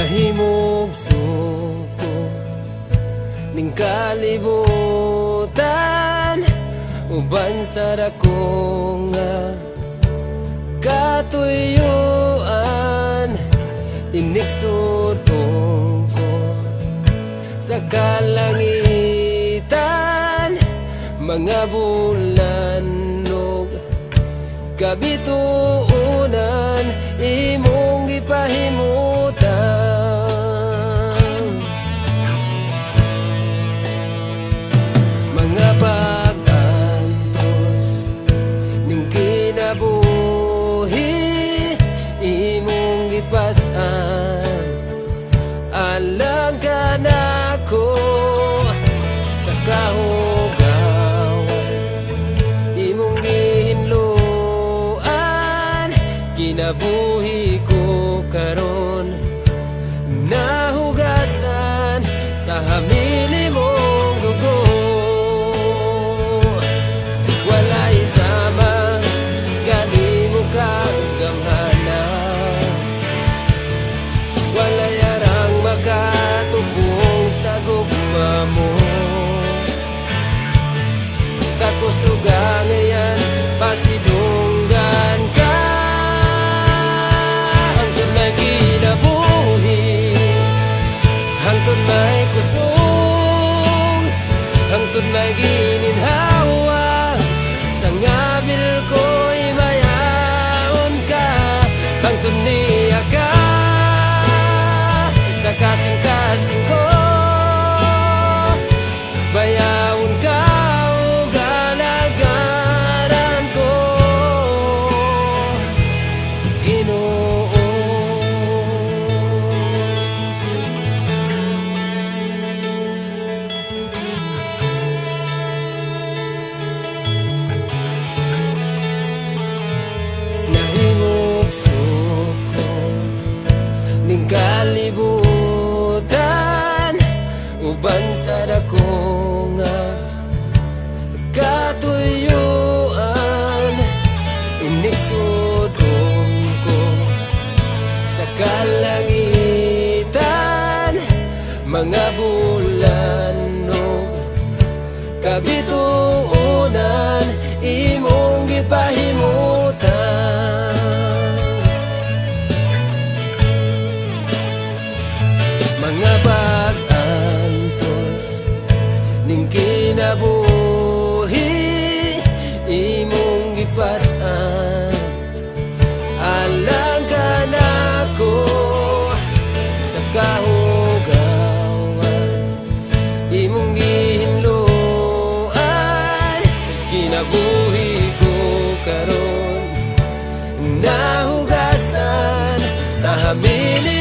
Nahimog suko ning kalibutan uban sa dako nga katuyuan. Inigsudong ko sa kalangitan mga bulan ug kabituonan imong gipahimutan. Mga pag-antos ning kinabuhi imong gipas-an alang kanako. Sa kahugawan imong gihinloan. Kinabuhi ko karon nahugasan sa hamili mong dugo. Walay sama kanimo kagamhanan. Walay arang makatupong sa gugma mo. Kakusuga ngayan, pasidunggan ka hangtod may kinabuhi, hangtod may kusog, hangtod may gininhawa. Sa ngabil ko'y mayaon ka hangtod niya ka sa kasing-kasing ko. Bayawon ka ug alagaran ko, Ginoo. Nahimog suko ning kalibutan uban sa dako nga katuyuan. Inigsudong ko sa kalangitan mga bulan ug kabituonan imong gipahimutan. Mga pag-antos ning kinabuhi imong gipas-an alang kanako. Sa kahugawan imong gihinloan. Kinabuhi ko karon nahugasan sa hamili.